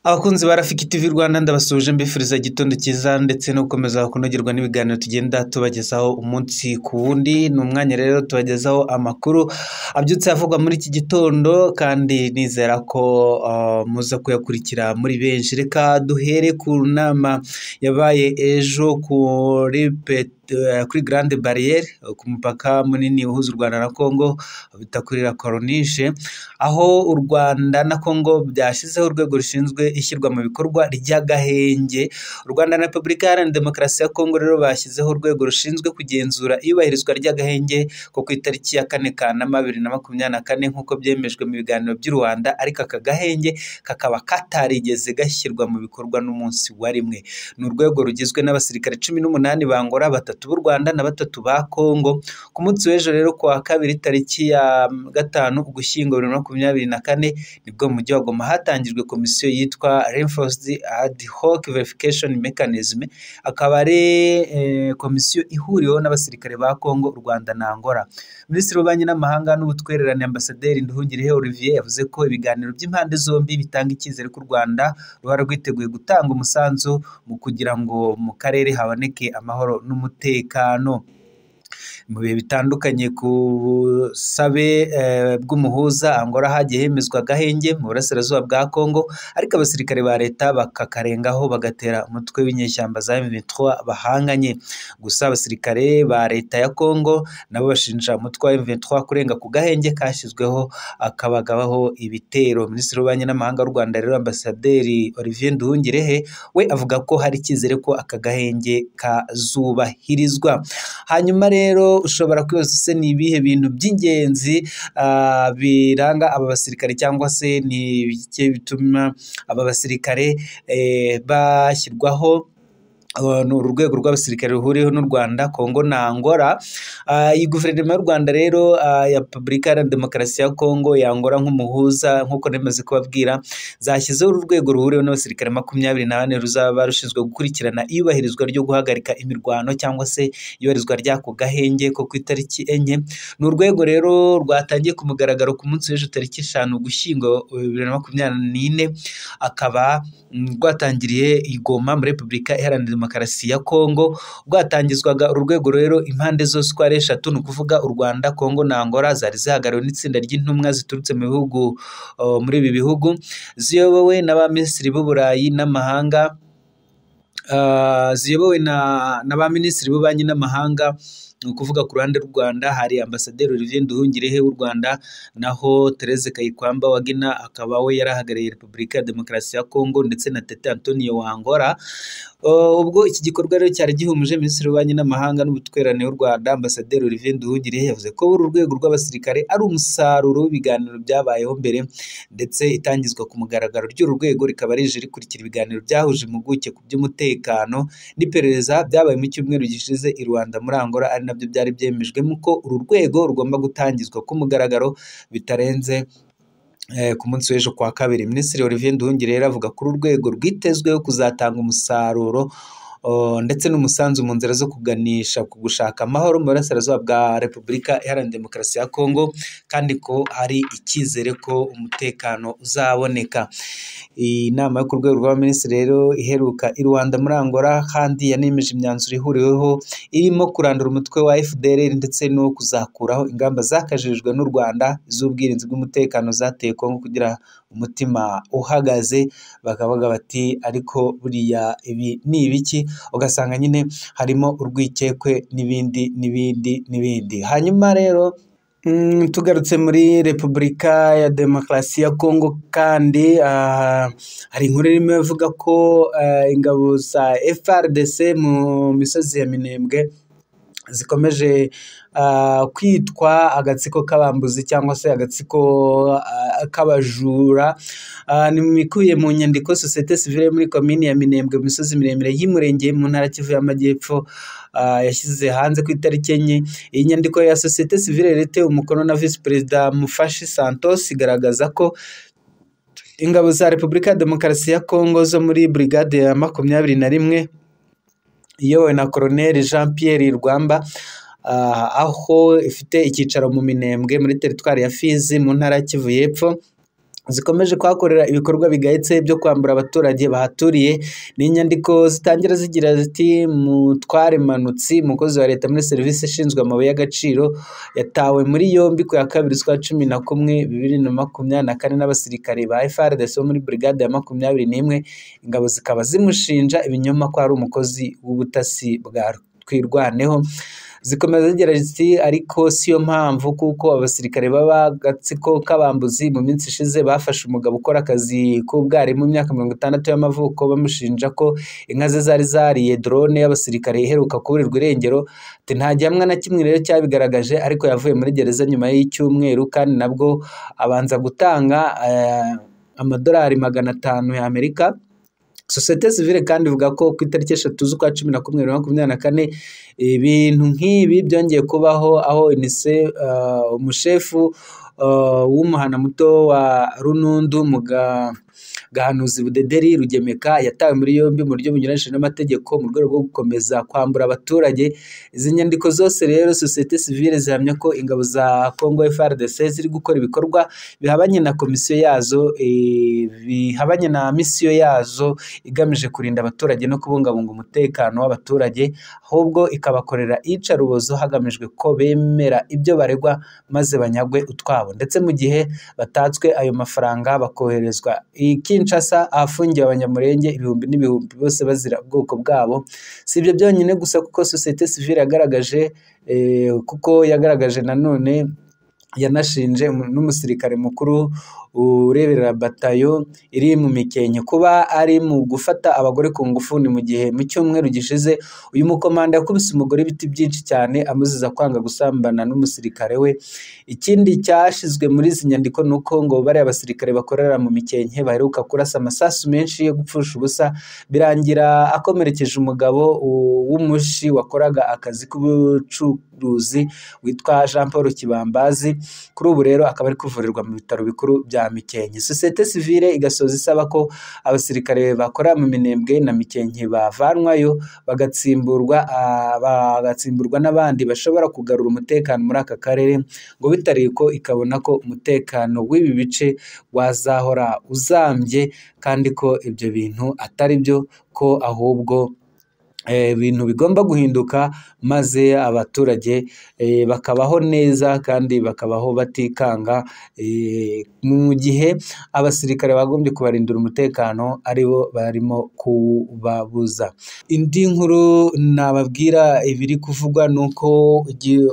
Abakunzi ba Rafiki TV Rwanda, ndabasuhuje, mbifuriza igitondo cyiza ndetse no gukomeza kunogerwa n'ibiganiro tugenda tubagezaho umunsi ku wundi. Ni umwanya rero tubagezaho amakuru abyutse avugwa muri iki gitondo, kandi nizera ko muza kuyakurikira muri benshi. Reka duhere ku nama yabaye ejo kuri Grande Barriere, ku mupaka munini uhuza u Rwanda na Congo bita kuri La Corniche, aho u Rwanda na Congo byashyizeho urwego rushinzwe ishyirwa mu bikorwa ry'agahenge. U Rwanda na Repubulika Iharanira Demokarasi ya Congo rero bashyizeho urwego rushinzwe kugenzura iyubahirizwa ry'agahenge ko ku itariki ya 4 Kanama 2024, nk'uko byemejwe mu biganiro by'u Rwanda, ariko aka gahenge kakaba katarigeze gashyirwa mu bikorwa n'umunsi wa rimwe. Ni urwego rugizwe n'abasirikare 18 ba Angola, 3 b'u Rwanda na 3 ba Congo. Ku munsi w'ejo rero, ku wa kabiri, tariki ya 5 Ugushyingo 2024, nibwo mu mujyi wa Goma hatangijwe komisiyo yitwa Reinforced Ad Hoc Verification Mechanism, akaba ari komisiyo ihuriweho n'abasirikare ba Congo, u Rwanda na Angola. Minisitiri w'Ububanyi n'Amahanga n'Ubutwererane, Ambasaderi Nduhungirehe Olivier, yavuze ko ibiganiro by'impande zombi bitanga icyizere ko u Rwanda ruhora rwiteguye gutanga umusanzu mu kugira ngo mu karere haboneke amahoro n'umutekano. Mu bihe bitandukanye, ku busabe bw'umuhuza Angola, hagiye hemezwa agahenge mu burasirazuba bwa Congo, ariko abasirikare ba leta bakakarengaho, bagatera umutwe w'inyeshyamba za M23 bahanganye. Gusa abasirikare ba leta ya Congo nabo bashinja umutwe wa M23 kurenga ku gahenge kashyizweho, akabagabaho ibitero. Minisitiri w'Ububanyi n'Amahanga w'u Rwanda rero, Ambasaderi Olivier Nduhungirehe, we avuga ko hari icyizere ko aka gahenge kazubahirizwa. Hanyuma rero ushobora kwibaza: se ni ibihe bintu by'ingenzi biranga aba basirikare, cyangwa se ni ibiki bituma aba basirikare bashyirwaho? Ni uru rwego rw'abasirikare ruhuriyeho n'u Rwanda, Congo na Angola. Iyi guverinoma y'u Rwanda rero, ya Repubulika Iharanira Demokarasi ya Congo, ya Angola nk'umuhuza, nk'uko nemaze kubabwira, zashyizeho uru rwego ruhuriweho n'abasirikare 24, ruzaba rushinzwe gukurikirana iyubahirizwa ryo guhagarika imirwano cyangwa se iyubahirizwa ry'ako gahenge ko ku itariki 4. Ni urwego rero rwatangiye ku mugaragaro ku munsi w'ejo, tariki 5 Ugushyingo 2024, akaba rwatangiriye i Goma muri Repubulika Iharanira Demokarasi ya Congo. Rwatangizwaga uru rwego rero, impande zose uko ari eshatu, ni ukuvuga u Rwanda, Congo na Angola, zari zihagarariwe n'itsinda ry'intumwa ziturutse mu bihugu muri ibi bihugu, ziyobowe n'abaminisitiri b'Uburayi n'amahanga, ziyobowe na ba minisitiri b'ububanyi n'amahanga. Ni ukuvuga ku ruhande rw'u Rwanda hari Ambasaderi Olivier Nduhungirehe w'u Rwanda, naho Therese Kayikwamba Wagner akaba we yarahagarariye Repubulika ya Demokarasi ya Congo, ndetse na Tete Antonio wa Angola. Ubwo iki gikorwa rero cyari gihumuje, Minisitiri w'Ububanyi n'Amahanga n'Ubutwererane w'u Rwanda, Ambasaderi Olivier Nduhungirehe, yavuze ko uru rwego rw'abasirikare ari umusaruro w'ibiganiro byabayeho mbere, ndetse itangizwa ku mugaragaro ry'uru rwego rikaba rije rikurikira ibiganiro byahuje impuguke ku by'umutekano n'iperereza byabaye mu cyumweru gishize i Rwanda muri Angola, ari nabyo byari byemejwemo ko uru rwego rugomba gutangizwa ku mugaragaro bitarenze ku munsi w'ejo kwa kabiri. Minisitiri Olivier Nduhungirehe rero avuga ko uru rwego rwitezweho kuzatanga umusaruro ndetse n'umusanzu mu nzira zo kuganisha ku gushaka amahoro mu burasirazuba bwa Repubulika Iharanira Demokarasi ya Congo, kandi ko hari icyizere ko umutekano uzaboneka. Iyi nama yo ku rwego rw'abaminisitiri rero iheruka i Rwanda muri Angola kandi yanemeje imyanzuro ihuriweho irimo kurandura umutwe wa FDLR ndetse no kuzakuraho ingamba zakajijwe n'u Rwanda z'ubwirinzi bw'umutekano zateye Congo kugira umutima uhagaze. Bakavuga bati: "Ariko buriya ibi ni ibiki?" Ugasanga nyine harimo urwikekwe n'ibindi n'ibindi n'ibindi. Hanyuma rero tugarutse muri Repubulika ya Demokarasi ya Congo kandi, hari inkuru irimo ivuga ko ingabo za FARDC mu misozi ya Minembwe zikomeje kwitwa agatsiko k'abambuzi cyangwa se agatsiko k'abajura. Ni bikubiye mu nyandiko sosiyete sivile yo muri komini ya Minembwe, mu misozi miremire y'Imurenge, mu ntara Kivu y'Amajyepfo, yashyize hanze ku itariki 4. Iyi nyandiko ya sosiyete sivile itewe umukono na visi perezida Mufashi Santos igaragaza ko ingabo za Repubulika ya Demokarasi ya Congo zo muri brigade ya 21 iyobowe na Colonel Jean Pierre Rwamba, aho ifite icyicaro mu Minembwe muri teritwari ya Fizi mu ntara ya Kivu y'Epfo. zikomeje kuhakorera ibikorwa bigayitse byo kwambura abaturage bahaturiye. Ni inyandiko zitangira zigira ziti: Mutware Manutsi, umukozi wa leta muri serivisi ishinzwe amabuye y'agaciro, yatawe muri yombi ku ya 2 z'ukwa 11 2024 n'abasirikare ba FARDC bo muri brigade ya 21, ingabo zikaba zimushinja ibinyoma ko ari umukozi w'ubutasi bwa Twirwaneho. Zikomeza zigira ziti: ariko siyo mpamvu, kuko abasirikare b'agatsiko k'abambuzi mu minsi ishize bafashe umugabo ukora akazi k'ubwarimu imyaka 60 y'amavuko, bamushinja ko inka ze zari zariye drone y'abasirikare iheruka kuburirwa irengero. Ati nta gihamwa na kimwe rero cyabigaragaje, ariko yavuye muri gereza nyuma y'icyumweru, kandi nabwo abanza gutanga amadolari 500 y'Amerika. Sosiyete sivile kandi ivuga ko ku itariki 3 z'ukwa 11 2024 ibintu nk'ibi byongeye kubaho, aho umushefu w'umuhana muto wa Runundu mu Gahanuzi Budederi Rugemeka yatawe muri yombi mu buryo bunyuranyije n'amategeko mu rwego rwo gukomeza kwambura abaturage. Izi nyandiko zose rero sosiyete sivile zihamya ko ingabo za Congo FARDC ziri gukora ibikorwa bihabanye na komisiyo yazo, bihabanye na misiyo yazo igamije kurinda abaturage no kubungabunga umutekano w'abaturage, ahubwo ikabakorera iyicarubozo hagamijwe ko bemera ibyo baregwa maze banyagwe utwabo, ndetse mu gihe batatswe ayo mafaranga bakoherezwa i Kinshasa ahafungiwe Abanyamurenge ibihumbi n'ibihumbi bose bazira ubwoko bwabo. Si ibyo byonyine gusa, kuko sosiyete sivile yagaragaje kuko yagaragaje nanone yanashinje n'umusirikare mukuru ureberera batayo iri mu Mikenke kuba ari mu gufata abagore ku ngufu. Ni mu gihe mu cyumweru gishize uyu mukomanda yakubise umugore ibiti byinshi cyane amuziza kwanga gusambana n'umusirikare we. Ikindi cyashizwe muri izi nyandiko ni uko ngo bariya basirikare bakorera mu Mikenke baheruka kurasa amasasu menshi yo gupfusha ubusa, birangira akomerekeje umugabo w'umushi wakoraga akazi k'ubucuruzi witwa Jean Paul Kibambazi. Kuri ubu rero akaba ari kuvurirwa mu bitaro bikuru bya Mikenke. Sosiyete sivile igasoza isaba ko abasirikare bakora mu Minembwe na Mikenke bavanwayo bagatsimburwa n'abandi bashobora kugarura umutekano muri aka karere, ngo bitari ko ikabona ko umutekano w'ibi bice wazahora uzambye, kandi ko ibyo bintu atari byo, ko ahubwo ibintu bigomba guhinduka maze abaturage bakabaho neza kandi bakabaho batikanga, mu gihe abasirikare bagombye kubarindira umutekano aribo barimo kubabuza. Indi nkuru nababwira ibiri kuvugwa ni uko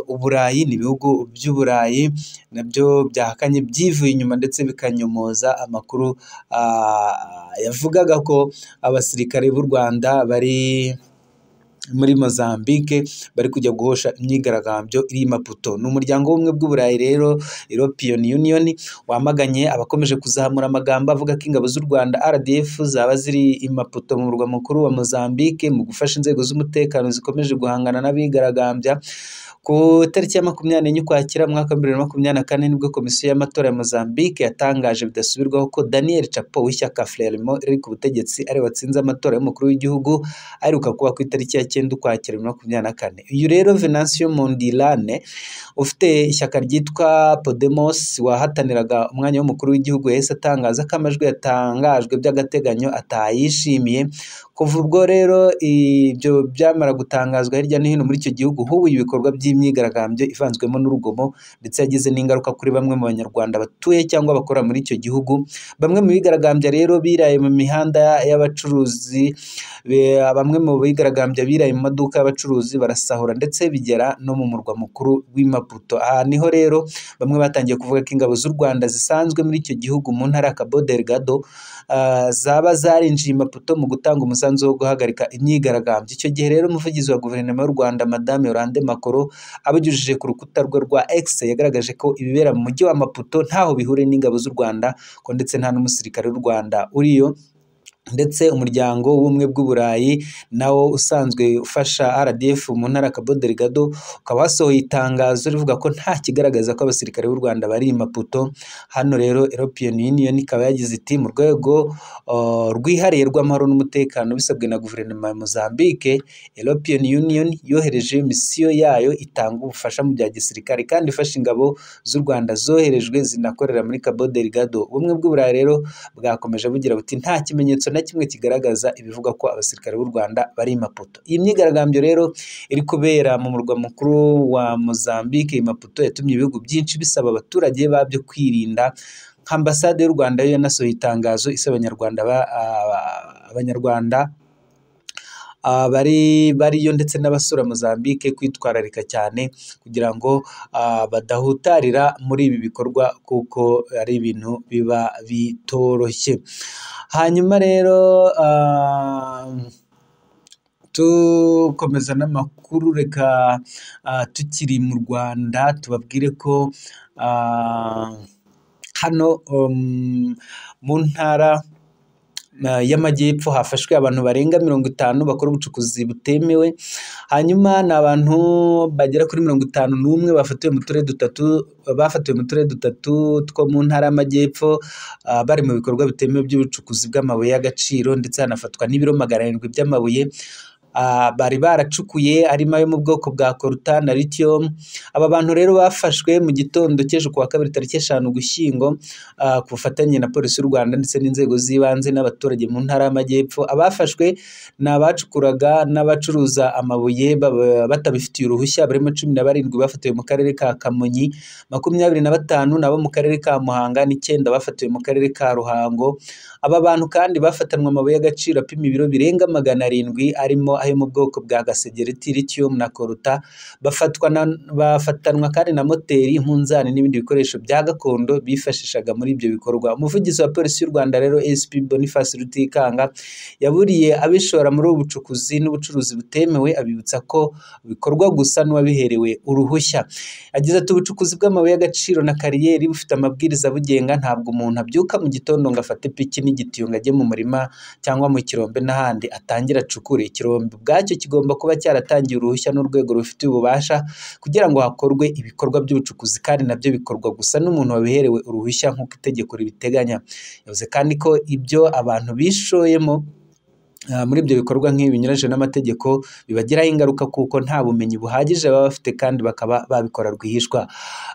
Uburayi, ni ibihugu by'Uburayi nabyo byahakanye byivuye inyuma ndetse bikanyomoza amakuru yavugaga ko abasirikare b'u Rwanda bari muri Mozambique bari kujya guhosha imyigaragambyo iri Maputo. Ni umuryango w'ubumwe bw'Uburayi rero, European Union, wamaganye abakomeje kuzamura amagambo avuga ko ingabo z'u Rwanda RDF zaba ziri i Maputo mu murwa mukuru wa Mozambique mu gufasha inzego z'umutekano zikomeje guhangana n'abigaragambya. Ku itariki ya 24 Ukwakira mwaka wa 2024 nibwo komisiyo y'amatora ya Mozambique yatangaje bidasubirwaho ko Daniel Chapo w'ishyaka Frelimo riri ku butegetsi ari watsinze amatora y'umukuru w'igihugu aheruka kuba ku itariki ya 9 Ukwakira 2024. Uyu rero Venancio Mondlane ufite ishyaka ryitwa Podemos wahataniraga umwanya w'umukuru w'igihugu yahise atangaza ko amajwi yatangajwe by'agateganyo atayishimiye. Kuva ubwo rero ibyo byamara gutangazwa hirya no hino muri icyo gihugu hubuye ibikorwa by'imyigaragambyo ivanzwemo n'urugomo, ndetse yagize n'ingaruka kuri bamwe mu Banyarwanda batuye cyangwa bakora muri icyo gihugu. Bamwe mu bigaragambya rero biraye mu mihanda y'abacuruzi, bamwe mu bigaragambya biraye mu maduka y'abacuruzi barasahura, ndetse bigera no mu murwa mukuru w'i Maputo. Aha niho rero bamwe batangiye kuvuga ko ingabo z'u Rwanda zisanzwe muri icyo gihugu mu ntara ya Cabo Delgado zaba zarinjiye i Maputo mu gutanga umusanzu wo guhagarika imyigaragambyo. Icyo gihe rero umuvugizi wa guverinoma y'u Rwanda Madame Yolande Makoro abinyujije ku rukuta rwe rwa X yagaragaje ko ibibera mu mujyi wa Maputo ntaho bihuriye n'ingabo z'u Rwanda, ko ndetse nta n'umusirikare w'u Rwanda uriyo. Ndetse umuryango w'ubumwe bw'Uburayi nawo usanzwe ufasha RDF mu ntara Cabo Delgado ukaba wasohoye itangazo rivuga ko nta kigaragaza ko abasirikare b'u Rwanda bari i Maputo. Hano rero European Union ikaba yagize iti mu rwego rwihariye rw'amahoro n'umutekano bisabwe na guverinoma ya Mozambique, European Union yohereje misiyo yayo itanga ubufasha mu bya gisirikare kandi ifasha ingabo z'u Rwanda zoherejwe zinakorera muri Cabo Delgado. Ubumwe bw'Uburayi rero bwakomeje bugira buti nta kimenyetso na kimwe kigaragaza ibivuga ko abasirikare b'u Rwanda bari i Maputo. Iyi myigaragambyo rero iri kubera mu murwa mukuru wa Mozambique i Maputo yatumye ibihugu byinshi bisaba abaturage babyo kwirinda. Nka ambasade y'u Rwanda yo yanasohoye itangazo isaba Abanyarwanda bariyo ndetse n'abasura Mozambique kwitwararika cyane kugira ngo badahutarira muri ibi bikorwa kuko ari ibintu biba bitoroshye. Hanyuma rero tukomeza n'amakuru, reka tukiri mu Rwanda tubabwire ko hano mu ntara y'Amajyepfo hafashwe abantu barenga 50 bakora ubucukuzi butemewe. Hanyuma ni abantu bagera kuri 51 bafatiwe mu turere dutatu, bafatiwe mu turere dutatu two mu ntara y'Amajyepfo bari mu bikorwa bitemewe by'ubucukuzi bw'amabuye y'agaciro, ndetse hanafatwa n'ibiro 700 by'amabuye bari baracukuye arimo ayo mu bwoko bwa koruta na lithium. Aba bantu rero bafashwe mu gitondo cy'ejo kuwa kabiri tariki 5 Ugushyingo ku bufatanye na polisi y'u Rwanda ndetse n'inzego z'ibanze n'abaturage mu ntara y'Amajyepfo. Abafashwe ni abacukuraga n'abacuruza amabuye batabifitiye uruhushya, barimo 17 bafatiwe mu karere ka Kamonyi, 25 nabo mu karere ka Muhanga, 9 bafatiwe mu karere ka Ruhango. Aba bantu kandi bafatanwe amabuye y'agaciro apima ibiro birenga 700 arimo ayo mu bwoko bwa gasegereti, lithium na koruta. Bafatanwa kandi na moteri, impunzani n'ibindi bikoresho bya gakondo bifashishaga muri ibyo bikorwa. Umuvugizi wa polisi y'u Rwanda rero SP Boniface Rutikanga yaburiye abishora muri ubu bucukuzi n'ubucuruzi butemewe, abibutsa ko bikorwa gusa n'uwabiherewe uruhushya. Yagize ati ubucukuzi bw'amabuye y'agaciro na kariyeri bufite amabwiriza abugenga, ntabwo umuntu abyuka mu gitondo ngo afate piki n'igitiyo ngo ajye mu murima cyangwa mu kirombe n'ahandi atangire acukure. Ikirombe ubwacyo kigomba kuba cyaratangiye uruhushya n'urwego rubifitiye ububasha kugira ngo hakorwe ibikorwa by'ubucukuzi, kandi nabyo bikorwa gusa n'umuntu wabiherewe uruhushya nk'uko itegeko ribiteganya. Yavuze kandi ko ibyo abantu bishoyemo muri ibyo bikorwa nk'ibi binyuranyije n'amategeko bibagiraho ingaruka kuko nta bumenyi buhagije baba bafite kandi bakaba babikora rwihishwa.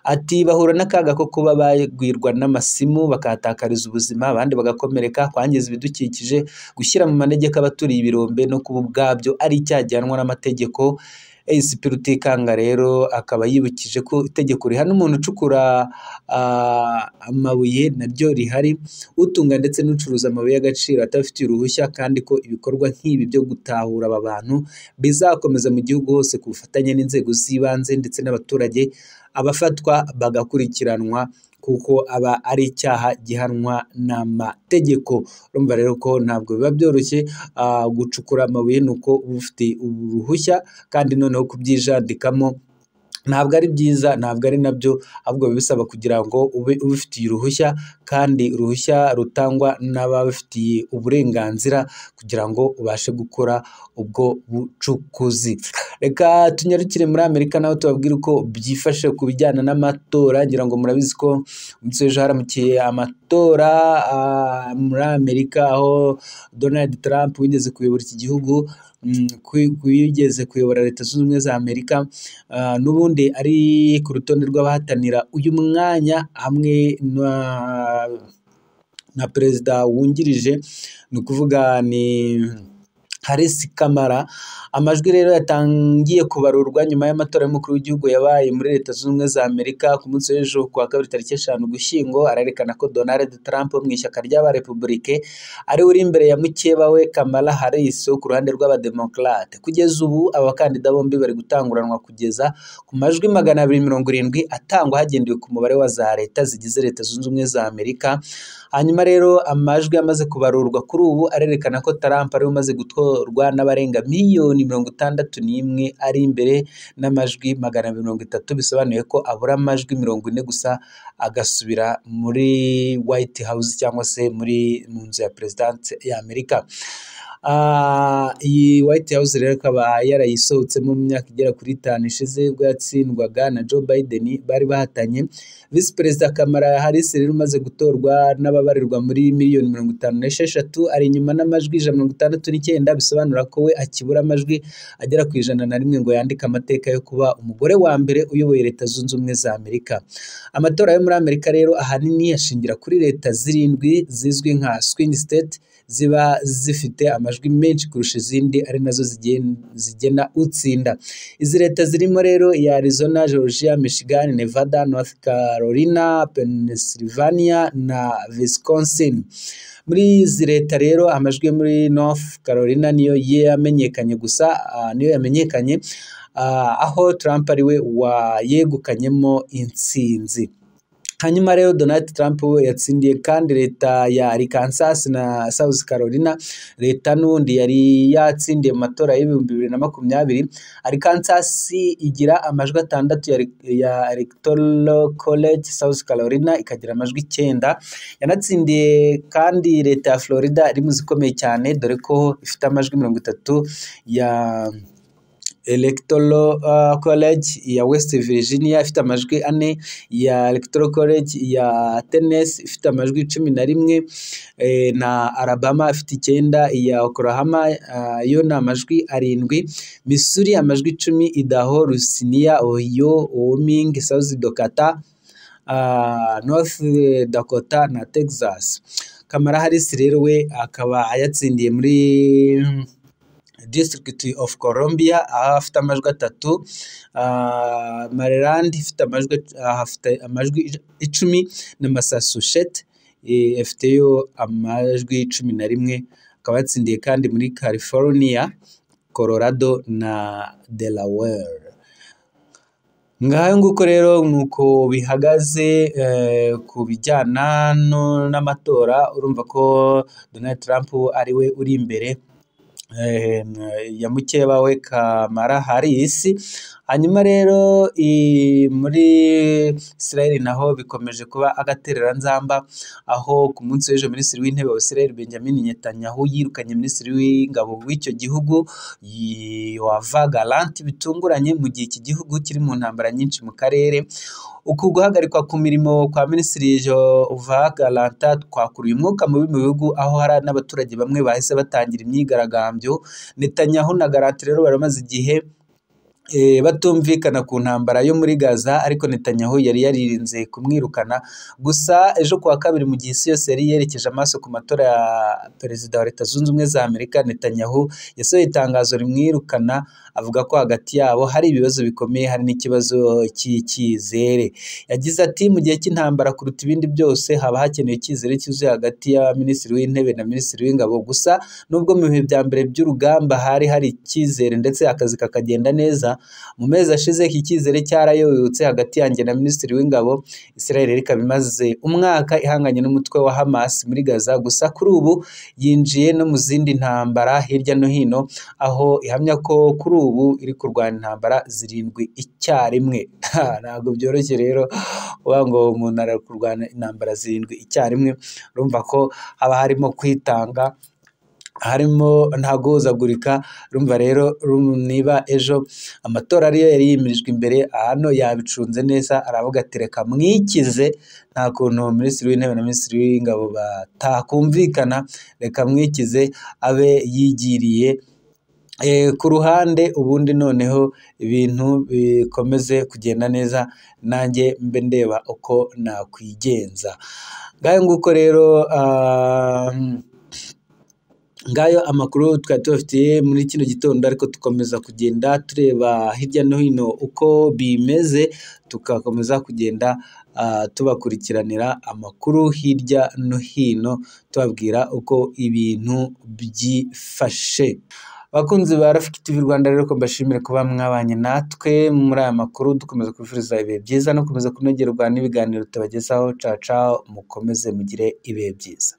Ati bahura n'akaga ko kuba bagwirwa n'amasimu bakahatakariza ubuzima, abandi bagakomereka, kwangiza ibidukikije, gushyira mu manegeka abaturiye ibirombe no kuba ubwabyo ari icyaha gihanwa n'amategeko. ACP Rutikanga rero akaba yibukije ko itegeko rihana umuntu ucukura amabuye naryo rihari, utunga ndetse n'ucuruza amabuye y'agaciro atabifitiye uruhushya, kandi ko ibikorwa nk'ibi byo gutahura aba bantu bizakomeza mu gihugu hose ku bufatanye n'inzego z'ibanze ndetse n'abaturage, abafatwa bagakurikiranwa kuko aba ari icyaha gihanwa n'amategeko. Urumva rero ko ntabwo biba byoroshye gucukura amabuye, ni uko uba ufite uruhushya, kandi noneho kubyijandikamo ntabwo ari byiza, ntabwo ari nabyo, ahubwo biba bisaba kugira ngo ube ubifitiye uruhushya, kandi uruhushya rutangwa n'ababifitiye uburenganzira kugira ngo ubashe gukora ubwo bucukuzi. Reka tunyarukire muri Amerika naho tubabwire uko byifashe ku bijyana n'amatora. Ngira ngo murabizi ko umunsi w'ejo haramukiye amatora muri Amerika, aho Donald Trump wigeze kuyobora iki gihugu, wigeze kuyobora Leta Zunze Ubumwe za Amerika, n'ubundi ari ku rutonde rw'abahatanira uyu mwanya hamwe na perezida wungirije, ni ukuvuga ni Harris Kamala. Amajwi rero yatangiye kubarurwa nyuma y'amatora y'umukuru w'igihugu yabaye muri Leta Zunze Ubumwe za Amerika ku munsi w'ejo kuwa kabiri tariki 5 Ugushyingo, arerekana ko Donald Trump wo mu ishyaka ry'Abarepublike ari uri imbere ya mukeba we Kamala Harris wo ku ruhande rw'Abademokarate. Kugeza ubu abakandida bombi bari gutanguranwa kugeza ku majwi 270 atangwa hagendewe ku mubare wa za leta zigize Leta Zunze Ubumwe za Amerika. Hanyuma rero amajwi amaze kubarurwa kuri ubu arerekana ko Trump ari umaze gutorwa n'abarenga miliyoni 61 ari imbere n'amajwi 230, bisobanuye ko abura amajwi 40 gusa agasubira muri White House cyangwa se muri mu nzu ya President ya Amerika. Iyi White House rero ikaba yarayisohotsemo mu myaka igera kuri 5 ishize, ubwo yatsindwaga na Joe Biden bari bahatanye. Visi Perezida Kamala Harris rero umaze gutorwa n'ababarirwa muri miliyoni 56 ari inyuma n'amajwi 169, bisobanura ko we akibura amajwi agera ku 101 ngo yandike amateka yo kuba umugore wa mbere uyoboye Leta Zunze Ubumwe za Amerika. Amatora yo muri Amerika rero ahanini ashingira kuri leta 7 zizwi nka swing state, ziba zifite amajwi menshi kurusha izindi, ari nazo zigena utsinda. Izi leta zirimo rero iya Arizona, Georgia, Michigan, Nevada, North Carolina, Pennsylvania na Wisconsin. Muri izi leta rero amajwi yo muri North Carolina niyo yamenyekanye gusa, niyo yamenyekanye, aho Trump ari we wayegukanyemo intsinzi. Hanyuma rero Donald Trump we yatsindiye kandi leta ya Arkansas na South Carolina, leta n'ubundi yari yatsindiye mu matora y'2020. Arkansas igira amajwi 6 ya Electoral College, South Carolina ikagira amajwi 9. Yanatsindiye kandi leta ya Florida iri mu zikomeye cyane, dore ko ifite amajwi 30 ya Electoral College, ya West Virginia ifite amajwi 4, ya Electoral College ya Tennessee ifite amajwi 11, na Alabama ifite 9, iya Oklahoma yo ni amajwi 7, Missouri amajwi 10, Idaho, Louisiana, Ohio, Wyoming, South Dakota, North Dakota na Texas. Kamala Harris rero we akaba yatsindiye muri District of Columbia aho afite amajwi 3, Maryland ifite amajwi 10 na Massachusetts ifiteyo amajwi 11, akaba yatsindiye kandi muri California, Colorado na Delaware. Ngayo nguko rero nuko bihagaze ku bijyana n'amatora. Urumva ko Donald Trump ari we uri imbere ya mukeba we Kamala Harris. Hanyuma rero muri Israel naho bikomeje kuba agatereranzamba, aho ku munsi w'ejo Minisitiri w'Intebe wa Israel Benjamin Netanyahu yirukanye Minisitiri w'Ingabo w'icyo gihugu Yoav Gallant bitunguranye, mu gihe iki gihugu kiri mu ntambara nyinshi mu karere. Uku guhagarikwa ku mirimo kwa Minisitiri Yoav Gallant twakuruye umwuka mubi mu bihugu, aho hari n'abaturage bamwe bahise batangira imyigaragambyo. Netanyahu na Gallant rero baramaze igihe batumvikana ku ntambara yo muri Gaza, ariko Netanyahu yari yaririnze kumwirukana. Gusa ejo kuwa kabiri, mu gihe isi yose yari yerekeje amaso ku matora ya Perezida wa Leta Zunze Ubumwe za Amerika, Netanyahu yasohoye itangazo rimwirukana, avuga ko hagati yabo hari ibibazo bikomeye, hari n'ikibazo cy'icyizere. Yagize ati: mu gihe cy'intambara kuruta ibindi byose haba hakenewe icyizere cyuzuye hagati ya Minisitiri w'Intebe na Minisitiri w'Ingabo. Gusa nubwo mu bihe bya mbere by'urugamba hari hari icyizere ndetse akazi kakagenda neza, mu mezi ashize iki cyizere cyarayoyotse hagati yanjye na Minisitiri w'Ingabo. Israel ikaba imaze umwaka ihanganye n'umutwe wa Hamas muri Gaza, gusa kuri ubu yinjiye no mu zindi ntambara hirya no hino, aho ihamya ko kuri ubu iri kurwana intambara 7 icyarimwe. Ntabwo byoroshye rero kuvuga ngo umuntu ari kurwana intambara 7 icyarimwe, urumva ko haba harimo kwitanga, harimo nta guhuzagurika. Urumva rero niba ejo amatora ariyo yari yimirijwe imbere, hano yabicunze neza, aravuga ati reka mwikize, nta kuntu Minisitiri w'Intebe na Minisitiri w'Ingabo batakumvikana, reka mwikize abe yigiriye ku ruhande, ubundi noneho ibintu bikomeze kugenda neza, nanjye mbe ndeba uko nakwigenza. Ngayo nguko rero, ngayo amakuru twari tubafitiye muri kino gitondo, ariko dukomeza kugenda tureba hirya no hino uko bimeze, tugakomeza kugenda tubakurikiranira amakuru hirya no hino, tubabwira uko ibintu byifashe. Abakunzi ba Rafiki TV Rwanda rero, ko mbashimire kuba mwabanye natwe muri aya makuru, dukomeza kubifuriza ibihe byiza no gukomeza kunogerwa n'ibiganiro tubagezaho. Caca, mukomeze mugire ibihe byiza.